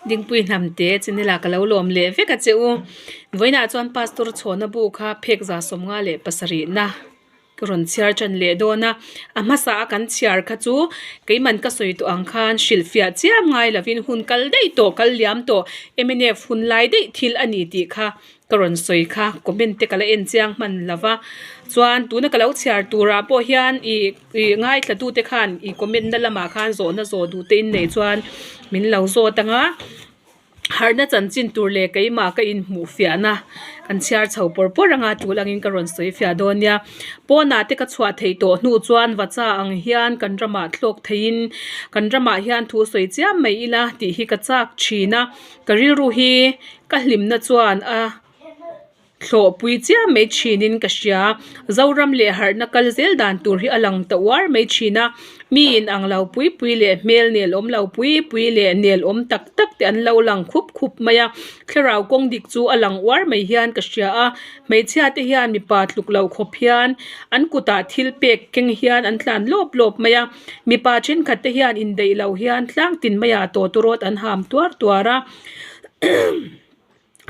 Dingpui hnam te channel ah ka lo lawm leh vek a che u. Vawiinah chuan pastor chhawna bu kha phek za 57 na ka rawn chhiar tan leh dawn a. A hmasa a kan chhiar kha chu keiman ka sawi tawh ang khan hrilhfiah chiam ngai lovin hun kal daih tawh kal liam tawh mnf hun lai daih thil a ni tih kha Ka rawn sawi kha comment te ka la en chiang hman lo va, chuan tuna ka lo chhiar turah pawh hian ih ih ngaithla tute khan ih comment na lamah khan zawhna zawh duh te in neih chuan min lo zawt ang a, harhna chanchin tur leh keimah ka inhmuh fiahna kan chhiar chho pawr pawr ang a tul angin ka rawn sawi fiah dawn nia. Pawnah te ka chhuah theih tawh hnu chuan vacha ang hian kan ramah thlawk theihin kan ramah hian thu sawi chiam mai ila tih hi ka chak thin a, ka rilru hi Ka hlimna chuan a thlawhpui chiam mai thinin ka hria. Zoram leh harhna kal zel dan tur hi a lang ta uar mai thin a. Mi in ang lo pui pui leh hmel nel awm lo pui pui leh nel awm tak tak te an lo lang khup khup mai a. Thlarau kawng dik chu a lang uar mai hian ka hria a. Hmeichhia te hian mipa tluk loh khawp hian an kutah thil pek keng hian an tlan lawp lawp mai a. Mipa thenkhat te hian indaih lo hian tlang tin maiah tawtawrawt an ham tuar tuar a.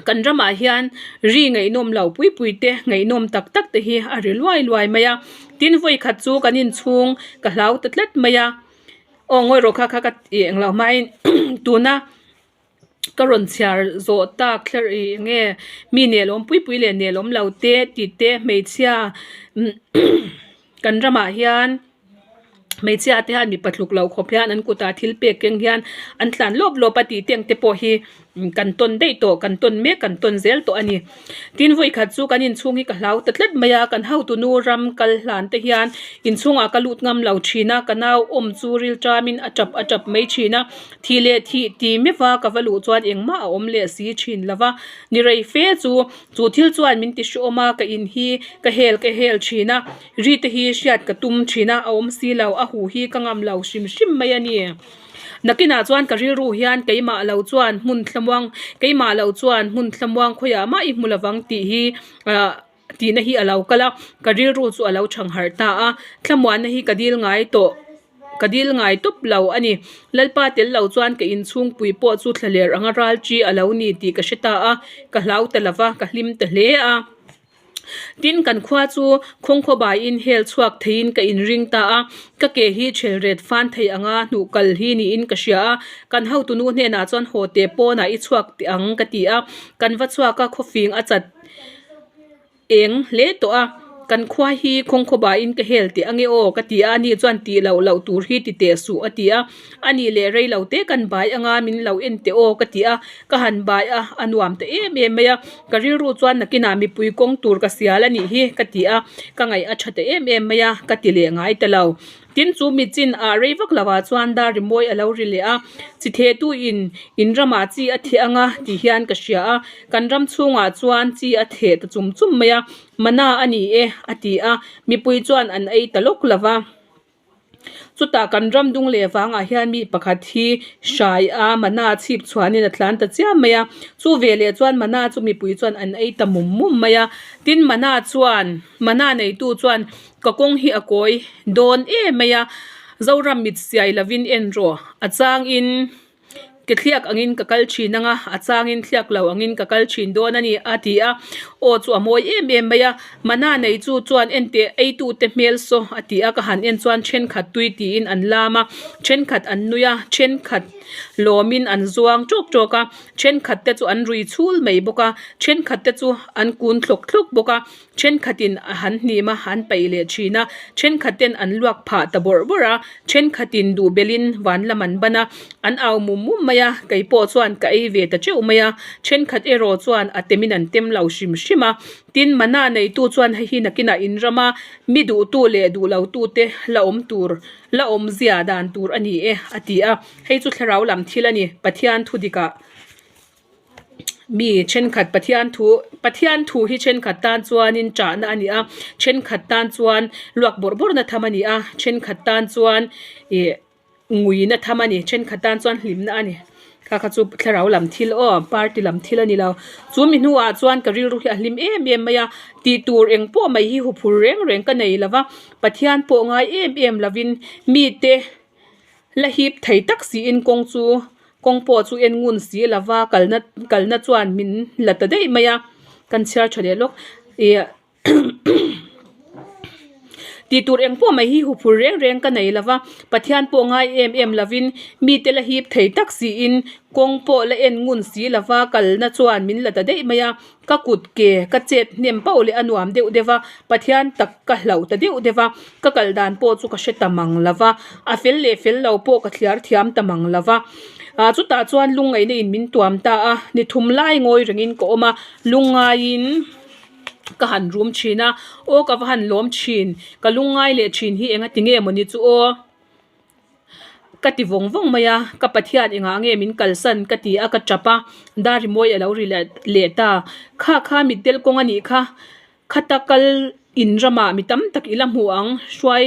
Kan ramah hian ri ngaihnawm lo pui pui te ngaihnawm tak tak te hi a ri luai luai mai a tin vawi khat chu kan inchhung ka hlau ta tlat mai a aw ngawi rawh kha kha ka tih eng lo hmain tuna ka rawn chhiar zawh tak thler ih eng nge mi nelawm pui pui leh nelawm lo te tih te hmeichhia kan ramah hian. Hmeichhia te hian mipa tluk loh khawp hian an kutah thil pek keng hian an tlan lawp lawp a tih te ang te pawh hi kan tawn daih tawh kan tawn mek kan tawn zel tawh a ni. Tin vawikhat chu kan inchhung hi ka hlau ta tlat mai a kan hotunu ram kal hlan te hian inchhungah ka lut ngam lo thin a ka nau awm chu ril tamin a tap a tap mai thin a thih leh thih ti meuh a ka va luh chuan engmah a awm leh si thin lo va ni rei fe chu chu thil chuan min ti hreawm a ka in hi ka hel ka hel thin a. Ri te hi hriat ka tum thin a, a awm si lo, a huh hi ka ngam lo hrim hrim mai a ni. Nakinah chuan ka rilru hian keimah lo chuan hmun thlamuang, keimah lo chuan hmun thlamuang khawiah mah i hmu lovang tih hi ah tihna hi a lo kal a, ka rilru chu a lo chhang harh ta a, thlamuanna hi ka dil ngai tawh, ka dil ngai tawp lo a ni. Lalpa tel lo chuan ka inchhungpui pawh chu thlaler anga ral chi a lo ni tih ka hre ta a, ka hlau ta lova, ka hlim ta hle a. Tin, kan khua chu khawngkhaw baiin hel chhuak theiin ka inring ta a, ka ke hi ṭhel ret fan thei anga hnuh kal hi niin ka hria a, kan hotunu hnenah chuan haw teh pawnah i chhuak teh ang ka ti a, kan va chhuak a, khawfing a chat eng hle tawh a, kan khua hi khawngkhaw baiin ka hel teh ange aw ka ti a, ani chuan tih loh loh tur hi ti teh suh a ti a, a nih leh rei lo te kan bai anga min lo en teh aw ka ti a, ka han bai a, a nuam ta em em mai a. Ka rilru chuan nakinah mipui kawng tur ka sial a nih hi ka ti a, ka ngaih a tha ta em em mai a, ka ti leh ngai ta lo. Tin chu mi chin ah rei vak lo ah chuan dar rimawi a lo ri leh a, chi theh tu in in ramah chi a theh anga ti hian ka hria a, kan ram chhungah chuan chi a theh ta chum chum mai a, mana a ni e a ti a, mipui chuan an ei ta lawk lo va. Chutah kan ram dung leh vangah hian mi pakhat hi hrai a mana chhip chhuanin a tlan ta chiam mai a, chu veleh chuan mana chu mipui chuan an ei ta mum mum mai a, tin mana chuan mana neitu chuan ka kawng hi a kawi dawn em mai a, Zoram mit siai lovin en rawh a changin. Ke thliak angin ka kal thin ang a, a changin thliak lo angin ka kal thin dawn a ni, a ti a. Aw chu a mawi em em mai a, Mana nei chu chuan enteh eitute hmel saw a ti a, ka han en chuan thenkhat tui tiin an lam a, thenkhat an nui a, thenkhat lawmin an zuang tawk tawk a, thenkhat te chu an rui chhul mai bawk a, thenkhat te chu an kun thlawk thlawk bawk a. Thenkhatin a han hnim a, an paih leh thin a, thenkhat ten an luak phah ta bawrh bawrh a, thenkhatin duh belhin van lam an ban a, an au mum mum mai a, kei pawh chuan ka ei ve ta teuh mai a, thenkhat erawh chuan a temin an tem lo hrim hrim a, tin mana neitu chuan hei hi nakinah in rama mi duhtu leh duh lotu te la awm tur la awmzia dan tur a ni e a ti a, hei chu thlarau lam thil a ni, Pathian thu dikah. Mi thenkhat Pathian thu Pathian thu hi thenkhat tan chuanin chahna a ni a, thenkhat tan chuan luak bawrh bawrhna tham a ni a, thenkhat tan chuan ih nguina tham a ni, thenkhat tan chuan hlimna a ni. Kha kha chu thlarau lam thil aw party lam thil a ni lo. Chu mi hnuah chuan ka rilru hi a hlim em em mai a, tih tur eng pawh mai hi huphur reng reng ka nei lo va, Pathian pawh ngai em em lovin mite la hip thei tak siin kawng chu. Kawng pawh chu en ngun si lova kalna kalna chuan min la ta daih mai a, kan chhiar tha leh lawk ih tih tur eng pawh mai hi huphur reng reng ka nei lova Pathian pawh ngai em em lovin mite la hip thei tak siin kawng pawh la en ngun si lova kalna chuan min la ta daih mai a. Ka kut ke ka chet hnem pauh leh a nuam deuh deuh a, Pathian tak ka hlauh ta deuh deuh a, ka kal dan pawh chu ka hre ta mang lo va, a fel leh fel lo pawh ka thliar thiam ta mang lo va. Ah chutah chuan lungngaihna in min tuam ta a, ni thum lai ngawi rengin ka awm a, lungngaiin ka han rum thin a, aw ka va han lawm thin, ka lungngai leh thin hi enga ti nge mawni chu aw. Ka ti vawng vawng mai a, ka Pathian engah nge min kalsan ka ti a ka tap a, dar rimawi a lo ri leh leh ta. Kha kha mitdel kawng a nih kha, khata kal in ramah mi tam tak i la hmu ang, hruai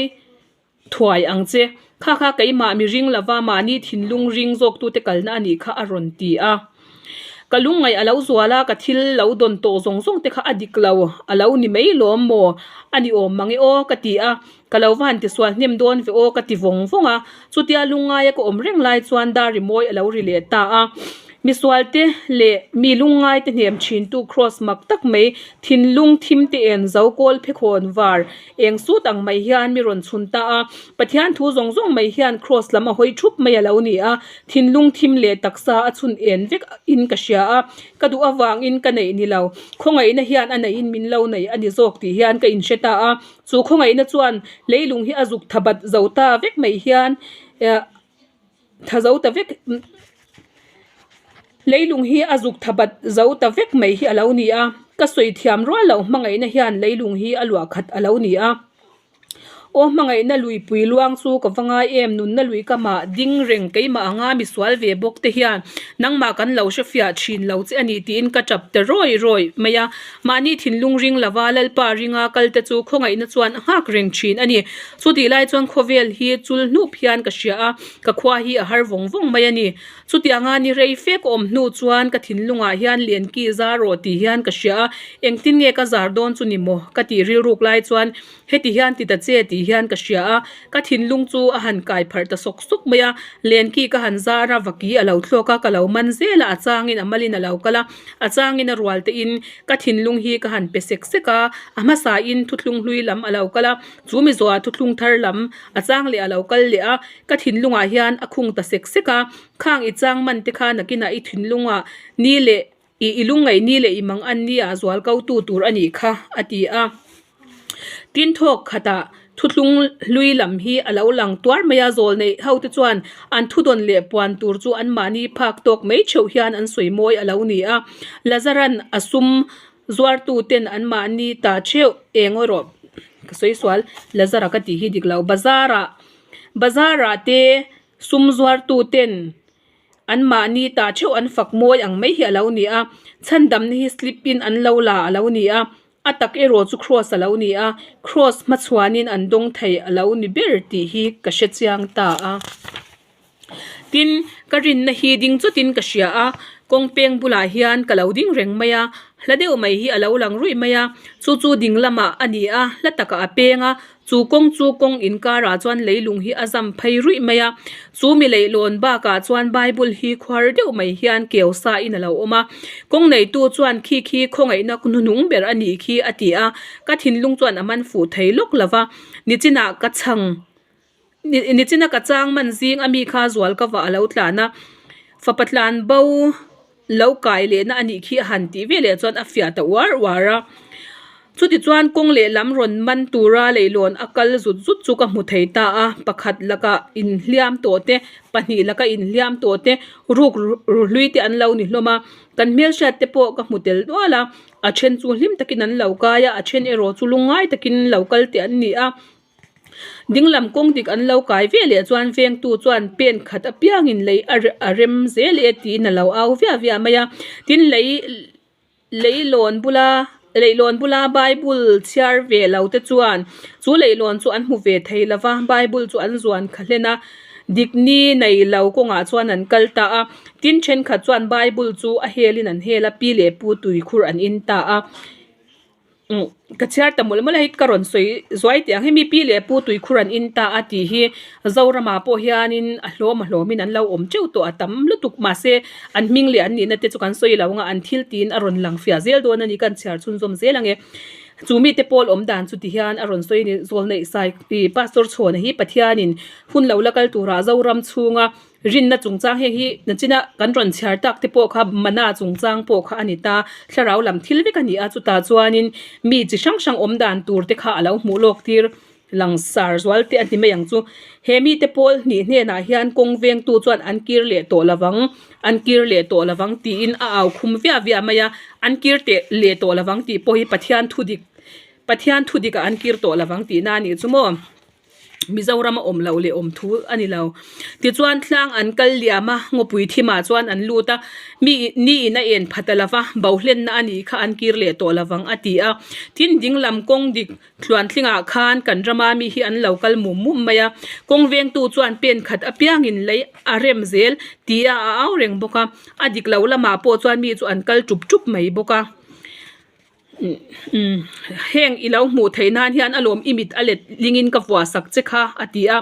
thuai ang che. Kha kha keimah mi ring lova mahni thinlung ring zawktute kalna a nih kha a rawn ti a. Ka lungngaih a lo zual a, ka thil lo dawn tawh zawng zawng te kha a dik lo, a lo ni mai lawm maw? A ni awm mang e aw ka ti a, ka lo va han tisual hnem dawn ve aw ka ti vawng vawng a, chutia lungngaia ka awm reng lai chuan dar rimawi a lo ri leh ta a. Misualte leh mi lungngaite hnem thintu kraws mak tak mai, thinlung thimte en zo kawl phekhawn var eng sut ang mai hian mi rawn chhun ta a, Pathian thu zawng zawng mai hian kraws lam a hawi thup mai a lo ni a, thinlung thim leh taksa a chhun en vek in ka hria a, ka duh avangin ka neih ni lo, khawngaihna hian a neihin min lo nei a ni zawk tih hian ka inhre ta a, chu khawngaihna chuan leilung hi a zuk tha bat zo ta vek mai hian tha zo ta vek leilung hi a zuk tha bat zo ta vek mai hi a lo ni a, ka sawi thiam rual loh hmangaihna hian leilung hi a luah khat a lo ni a. Aw hmangaihna luipui luang chu ka va ngai em, nunna lui ka mah ding reng keimah anga misual ve bawk te hian nangmah kan lo hre fiah thin lo che a ni tiin ka tap ta rawi rawi mai a. Mahni thinlung ring lova Lalpa ringa kal te chu khawngaihna chuan a nghak reng thin a ni. Chutih lai chuan khawvel hi chul hnup hian ka hria a, ka khua hi a har vawng vawng mai a ni. Chutianga ni rei fe ka awm hnu chuan ka thinlungah hian Lenki zar rawh tih hian ka hria a, engtin nge ka zar dawn chu ni maw? Ka tih rilruk lai chuan heti hian ti ta che tih hian ka hria a, ka thinlung chu a han kai pharh ta sawk sawk mai a, Lenki ka han zar a, vaki a lo thlawk a, ka lo man zel a, a changin a malin a lo kal a, a changin a rual te in ka thinlung hi ka han pe sek sek a, a hmasa in thuthlung hlui lam a lo kal a, chu mi zawhah thuthlung thar lam a chang leh a lo kal leh a. Ka thinlungah hian a khung ta sek sek a, khang i chang man te kha nakinah i thinlungah ni leh i i lungngaih ni leh i mang an ni ah zual ko tu tur a nih kha, a ti a. Tin thawk khatah thuthlung hlui lam hi a lo lang tuar mai a, zawl neih ho te chuan an thudawn leh puan tur chu anmahni phak tawk mai theuh hian an sawi mawi a lo ni a. Lazaran a sum zuartu ten anmahni ta theuh eng erawh ka sawi sual Lazara ka tih hi dik lo bazarah Bazar-ah te sum zuartu ten anmahni tah theuh an fak mawi ang mai hi a lo ni a, chhandamna hi slip in an lo la a lo ni a, a tak erawh chu cross a lo ni a, cross hmachhuanin an dawng thei a lo ni ber tih hi ka hre chiang ta a. Tin, ka rinna hi ding chutin ka hria a, kawng peng bulah hian ka lo ding reng mai a, hla deuh mai hi a lo lang ruih mai a, chu chu ding lamah a ni a, hla takah a peng a, chu kawng chu kawng inkarah chuan leilung hi a zam phei ruih mai a, chu mi leihlawn bakah chuan Bible hi khuar deuh mai hian keu sa in a lo awm a, kawng neitu chuan khi khi khawngaihna hnuhnung ber a nih khi a ti a, ka thinlung chuan a man fuh thei lawk lo va, nichinah ka chhang. Nichina ka chang man zing a mi kha zual ka vah a lo tlan a, fapa tlan bo lo kai lehna a nih khi a han tih veleh chuan a fiah ta uar uar a. Chutichuan kawng lehlam rawn man tura leihlawn a kal zut zut chu ka hmu thei ta a, pakhat laka inhliam tawh te, pahnih laka inhliam tawh te, ruk ru hlui te an lo ni hlawm a, kan hmelhriat te pawh ka hmu tel nual a, a then chu hlim takin an lo kai a, a then erawh chu lungngai takin lo kal teh an ni a. Dinglam kawng dik an lo kai ve leh chuan vengtu chuan pen khat apiangin lei a a rem zel e tiin a lo au viah viah mai a. Tin lei leihlawn bula leihlawn bula bible chhiar ve lo te chuan chu leihlawn chu an hmu ve thei lo va bible chu an zuan kha hlen a dik ni nei lo kawngah chuan an kal ta a. Tin thenkhat chuan bible chu a helin an hel a pi leh pu tuikhur an in ta a. Umm ka chhiar ta mawlh mawlh a hei ka rawn sawi zuai teh ang hemi pi leh pu tuikhur an in ta a tih hi Zoramah pawh hianin a hlawm a hlawmin an lo awm teuh tawh a tam lutuk mahse an hming leh an nihna te chu kan sawi lo ang a an thil tiin a rawn lang fiah zel dawn a ni ka chhiar chhunzawm zel ang e chu mite pawl awm dan chu ti hian a rawn sawi a ni zawlneih sai ih pastor chhawna hi Pathianin hun lo la kal turah Zoram chhunga Rinna chungchang heng hi nachina kan rawn chhiar tak te pawh kha mana chungchang pawh kha a ni ta. Thlarau lam thil vek a ni a, chutah chuanin mi chi hrang hrang awm dan tur te kha a lo hmuh lawk tir langsar zual te a ni mai ang chu. He mite pawl hnih hnenah hian kawng vengtu chuan an kir leh tawh lovang, an kir leh tawh lovang tiin a au khum viah viah mai a, an kir teh leh tawh lovang tih pawh hi Pathian thu dik Pathian thu dikah an kir tawh lovang tihna a nih chu maw. Mizoram a awm loh leh awm thu a ni lo. Tichuan tlang an kal liam a, ngawpui thimah chuan an lut a, mi ni in a en pha ta lova, bohlenna a nih kha an kir leh tawh lovang a ti a. Tin dinglam kawng dik tluantlingah khan kan rama mi hi an lo kal mum mum mai a, kawng vengtu chuan pen khat apiangin lei a rem zel tia a au reng bawk a, a dik lo lamah pawh chuan mi chu an kal tup tup mai bawk a. Umm heng i lo hmuh theih nan hian a lawm i mit a let lingin ka vuah sak che kha a ti a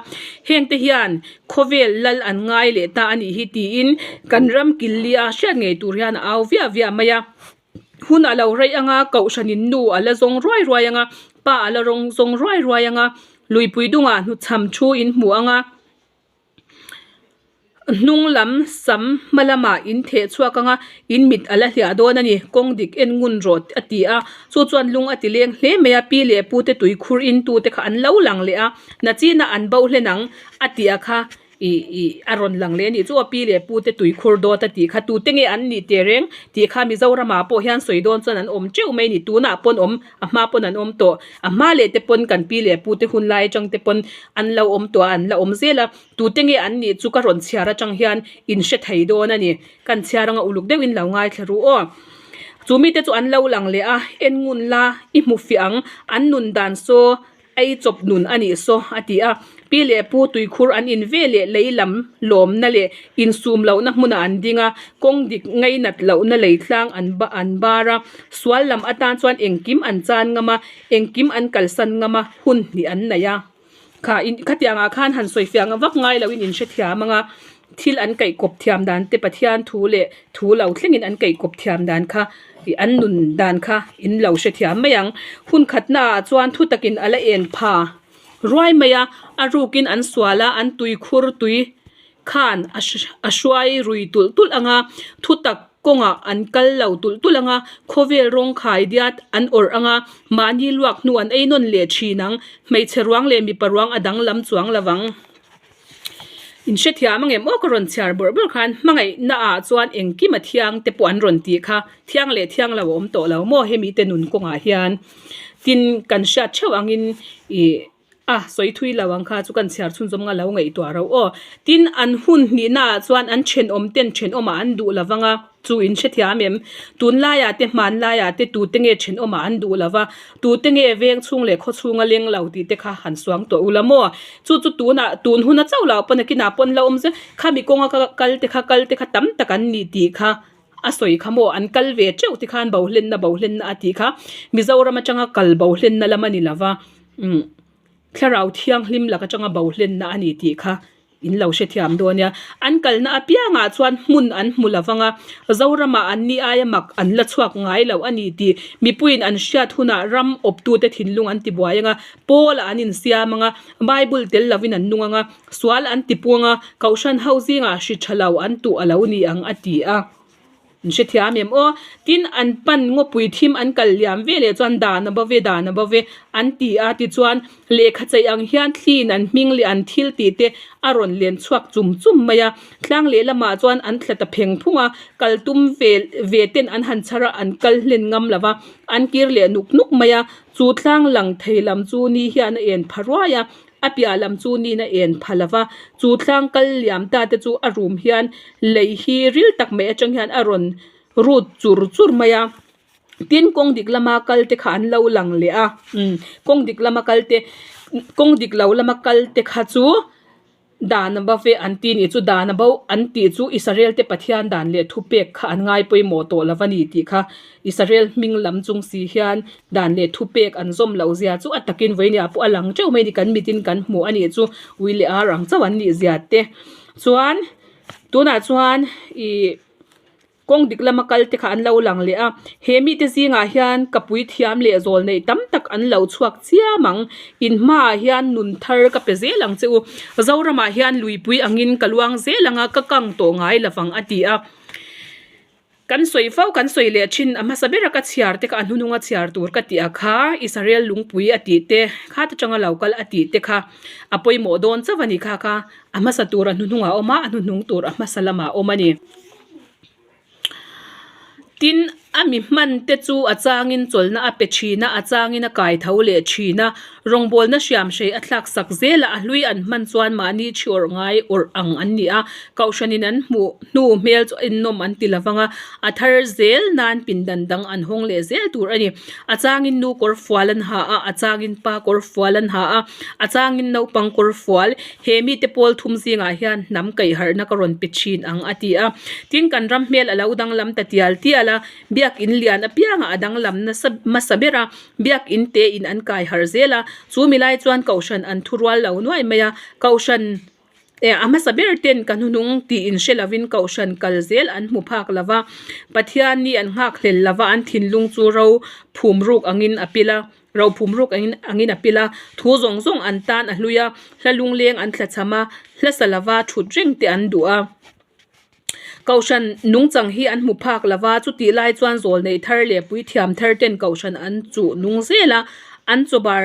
heng te hian khawvel lal an ngai leh ta a nih hi tiin kan ram kil li a hriat ngei tur hian a au viah viah mai a hun a lo rei anga kohhranin nu a la zawng ruai ruai anga pa a la rawng zawng ruai ruai anga luipui dungah hnuchham thu in hmu anga. Hnung lam sam hma lamah in theh chhuak ang a, in mit a la hliah dawn a ni, kawng dik en ngun rawh a ti a, chu chuan lung a ti leng hle mai a, pi leh pu te tui khur in tu te kha an lo lang leh a, nachina an bo hlen ang a tih a kha ih ih a rawn lang leh a nih chu aw, pi leh pu te tui khur dawt a tih kha tute nge an nih teh reng tih kha Mizoramah pawh hian sawi dawn chuan an awm teuh mai a ni, tunah pawn awm a hma pawn an awm tawh, a hma leh te pawn kan pi leh pu te hun lai atang te pawn an lo awm tawh a an la awm zel a tute nge an nih chu ka rawn chhiar atang hian in hre thei dawn a ni kan chhiar anga uluk deuhin lo ngaithla ru aw chu mite chu an lo lang leh a en ngun la i hmu fiah ang an nun dan saw ei chawp nun a nih saw a ti a pi leh pu tuikhur an in ve leh lei lam lawmna leh insum lohna hmunah an ding a kawng dik ngainat lohna lei tlang an an bar a sual lam atan chuan engkim an chan ngam a engkim an kalsan ngam a hun hnih an nei a. Kha in khatiang ah khan han sawi fiah vak ngai lo in in hrethiam ang a thil an kaih kawp thiam dan te Pathian thu leh thu lo thleng in an kaih kawp thiam dan kha ih an nun dan kha in lo hrethiam mai ang hun khat na ah chuan thu tak in a la en pha ruai mai a a ruk in an sual a an tui khur tui khan a a hruai rui tulh tulh ang a thu tak kawngah an kal lo tulh tulh ang a khawvel rawng khai diat an awrh ang a mahni luak hnu an ei nawn leh thin ang hmeichhe ruang leh mipa ruang a danglam chuang lo vang in hrethiam ang em aw ka rawn chhiar bawrh bawrh khan hmangaihna ah chuan engkim a thiang te pawh an rawn tih kha thiang leh thiang lo a awm tawh lo maw hemi te nun kawngah hian tin kan hriat theuh angin ih. A sawi thui lo ang kha chu kan chhiar chhunzawm nga lo ngaihtuah ro aw. Tin, an hun hnihna ah chuan an thenawm ten thenawm ah an duh lo vang a, chu in hrethiam em? Tunlaiah te hmanlaiah te tute nge thenawm ah an duh lo va, tute nge veng chhung leh khaw chhunga leng lo tih te kha han suang tawh ula maw? Chu chu tunah tun huna chauh lo pawn a kinah pawn la awm zel, khami kawnga ka kal te kha kal te kha tam tak an ni tih kha a sawi kha maw an kal ve teuh ti khan bohlenna bohlenna a tih kha Mizoram atanga kal bohlenna lam a ni lo va. Umm thlarau thianghlim lak atanga bohlenna a ni tih kha in lo hrethiam dawn nia. An kalna apiangah chuan hmun an hmu lo vang a, Zoramah an ni aia mak an la chhuak ngai lo a ni tih mipuiin an hriat hunah ram awptute thinlung an tibuai ang a, Paul-a an insiam ang a, Bible tel lovin an nung ang a, sual an tipuang a, Kohhran ho zingah hri tha lo an tuh a lo ni ang a ti a. An hrethiam em aw? Tin, an pan ngawpui thim an kal liam ve leh chuan dan a bo ve, dan a bo ve an ti a. Tichuan, lehkha chei ang hian thliin an hming leh an thil tih te a rawn len chhuak chum chum mai a. Tlang lehlamah chuan an thla ta pheng phung a, kal tum ve ve ten an han chhar a, an kal hlen ngam lo va, an kir leh nuk nuk mai a. Chu tlang lang thei lam chu ni hian a en pha ruai a, A piah lam chu nin a en pha lo va, chu tlang kal liam ta te chu a rum hian lei hi ril tak mai atang hian a rawn rut chur chur mai a, tin kawng dik lama kal te kha an lo lang leh a, umm kawng dik lama kal te kawng dik lo lama kal te kha chu. Dan a bo ve an ti nih chu dan a bo an tih chu Israel te Pathian dan leh thupek kha an ngai pawimawh tawh lo a ni tih kha Israel hming lam chung si hian dan leh thupek an zawm loh zia chu a takin vawinia pawh a lang teuh mai a ni kan mitin kan hmuh a nih chu ui leh ar ang chauh an nih zia te chuan tunah chuan ih. Kawng dik lama kal te kha an lo lang leh a, he mite zingah hian ka puithiam leh zawl neih tam tak an lo chhuak chiam ang. In hmaah hian nun thar ka pe zel ang che u. Zoramah hian luipui angin ka luang zel ang a, ka kang tawh ngai lo vang a ti a. Kan sawi fo, kan sawi leh thin a hmasa bera ka chhiar te kha a hnununga chhiar tur ka tih a kha, Israel lungpui a tih te, kha te tanga lo kal a tih te kha a pawimawh dawn chauh a ni kha kha a hmasa tur a hnuhnungah a awm a, a hnuhnung tur a hmasa lamah a awm a ni. Tin, a mi hman te chu a changin chawlhna a pe thin a, a changin a kai tho leh thin a. Rawngbawlna hriamhrei a thlak sak zel a, a hlui an hman chuan mahni thi awrh ngai awrh ang an ni a. Kohhranin an hmuh hnu hmel chu a innawm an ti lovang a, a thar zel nan pindan dang an hawng leh zel tur a ni. A changin nu kawr fual an ha a, a changin pa kawr fual an ha a, a changin naupang kawr fual. He mite pawl thum zingah hian hnam kaihharhna ka rawn pe thin ang a ti a. Tin kan ram hmel a lo danglam ta tial tial a, biakin lian apiangah a danglam nasa hmasa ber a, biakin te in an kai harh zel a, chu mi lai chuan kohhran an thu rual lo nuai mai a, kohhran eh a hmasa ber ten ka hnuhnung tih in hre lovin kohhran kal zel an hmu phak lo va, Pathian ni an nghak hlel lo va, an thinlung chu ro phum ruk angin a pil a. Rophum ruk angin angin a pil a, thu zawng zawng an tan a hlui a, hla lungleng an thlachham a, hla sa lova thut reng te an duh a. Kohhran nungchang hi an hmu phak lova, chutih lai chuan zawl neih thar leh puithiam thar ten kohhran an chuh nung zel a, an chawbar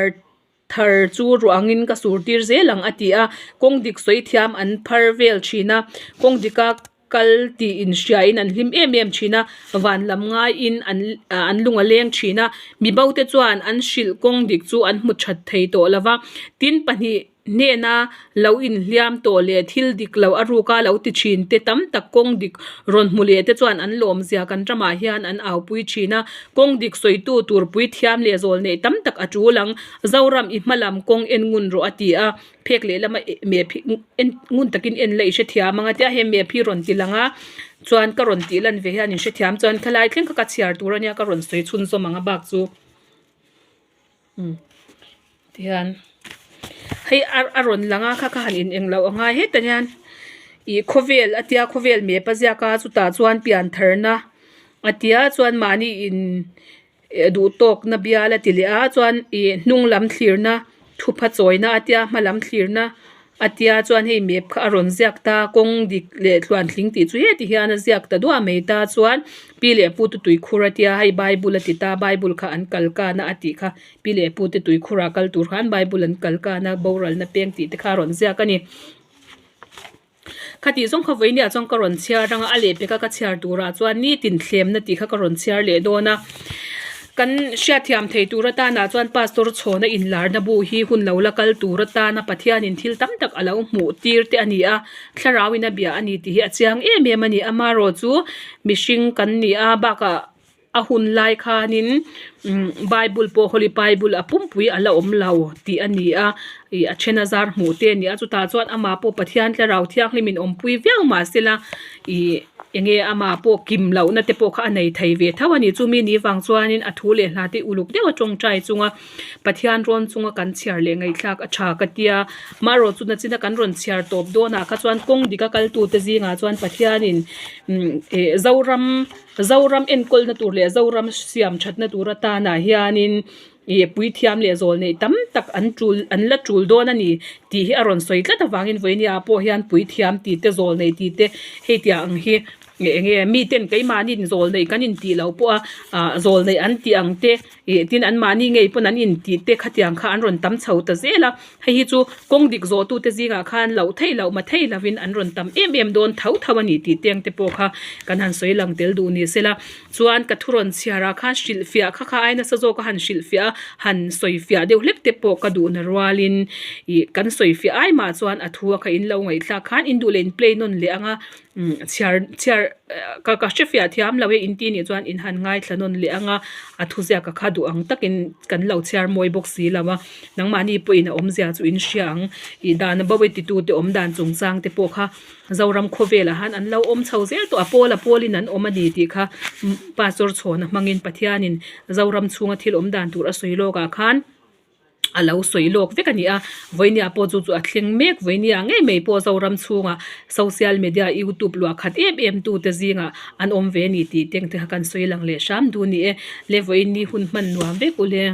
thar chu ruah angin ka sur tir zel ang a ti a, kawng dik sawi thiam an phar vel thin a, kawng dika kal tih inhriain an hlim em em thin a, van lam ngaiin an an lung a leng thin a, mibo te chuan an hrilh kawng dik chu an hmu that thei tawh lo va, tin pahnih hnena lo inhliam tawh leh thil dik lo a ruka lo ti thin te tam tak kawng dik rawn hmu leh te chuan an lawmzia kan ramah hian an aupui thin a, kawng dik sawitu tur puithiam leh zawl neih tam tak a tul ang, Zoram i hmalam kawng en ngun rawh a ti a. Phek lehlam a map hi en ngun takin en la i hrethiam ang a tia hei map hi rawn ti lang a chuan ka rawn tih lan ve hian in hrethiam chuan khalai thleng kha ka chhiar tur a nia ka rawn sawi chhunzawm ang a bak chu umm tihian hei a a rawn lang a kha kha han in englo a ngai hetah hian ih khawvel a tia khawvel map a ziak a chutah chuan pian tharna a tia chuan mahni in. Eh duh tawkna bial a ti leh a chuan ih hnung lam thlirna thupha chawina a tia hma lam thlirna a tia chuan hei map kha a rawn ziak ta kawng dik leh tluantling tih chu heti hian a ziak ta duah mai ta chuan pi leh pu te tuikhur a tia hei bible a ti ta bible kha an kal kan a a tih kha pi leh pu te tuikhur ah kal tur khan bible an kal kan a boralna peng tih te kha a rawn ziak a ni. Khatih zawng kha vawinia chuan ka rawn chhiar ang a, a lehpek a ka chhiar turah chuan nitin thlemna tih kha ka rawn chhiar leh dawn a. Kan hriatthiam thei tur atanah chuan Pastor Chhawna inlarna bu hi hun lo la kal tur atana Pathianin thil tam tak a lo hmuh tir te a ni a, thlarauin a bia a ni tih hi a chiang em em a ni. Amaherawh chu mihring kan ni a, bakah A hun lai khanin Bible pawh Holy Bible a pumpui a la awm lo tih a ni a, ih a then a zar hmuh te a ni a, chutah chuan amah pawh Pathian Thlarau Thianghlimin awmpui viau mah sela ih eng nge amah pawh kim lohna te pawh kha a nei thei ve tho a ni. Chumi ni vang chuanin a thu leh hla te uluk deuh a tawngtai chunga Pathian rawn chunga kan chhiar leh ngaihthlak a tha ka tia, marawh chu nachina kan rawn chhiar tawp dawnah kha chuan kawng dika kaltute zingah chuan Pathianin ih Zoram Zoram enkawlna tur leh Zoram siam thatna tur atanah hianin ih puithiam leh zawl neih tam tak an tul an la tul dawn a ni tih hi a rawn sawi tlat avangin vawinia ah pawh hian puithiam tih te zawl neih tih te hei tiang ang hi eng nge miten keimahni zawl neih kan intih loh pawh a ah zawl neih an tih ang te ih tin anmahni ngei pawn an intih te khatiang kha an rawn tam chho ta zel a hei hi chu kawng dik zawh tute zingah khan loh theih loh ma theih lovin an rawn tam em em dawn tho tho a ni tih teng te pawh kha kan han sawi lang tel duh ni sela chuan ka thu rawn chhiar ah khan hrilhfiah kha kha ai nasa zawk a han hrilhfiah a han sawifiah deuh hlek te pawh ka duhna rualin ih kan sawifiah ai mah chuan a thu a kha in lo ngaihthlak khan in duh leh in play nawn leh ang a umm chhiar chhiar. ka ka hre fiah thiam lo e in tih nih chuan in han ngaithla nawn leh ang a a thuziak a kha duh ang takin kan lo chhiar mawi bawk si lo a nangmahni pawhin a awmzia chu in hria ang ih dan a bo e titute awm dan chungchang te pawh kha Zoram khawvelah han an lo awm chho zel tawh a pawl a pawlin an awm a ni tih kha pastor chhawna hmangin Pathianin Zoram chhunga thil awm dan tur a sawi lawk ah khan a lo sawi lawk vek a ni a vawinia pawh chu chu a thleng mek vawinia ngei mai pawh Zoram chhungah social media youtube luah khat em em tu te zingah an awm ve a ni tih te ang te kha kan sawi lang leh hram duh a ni e le vawiin ni hun hman nuam vek u le.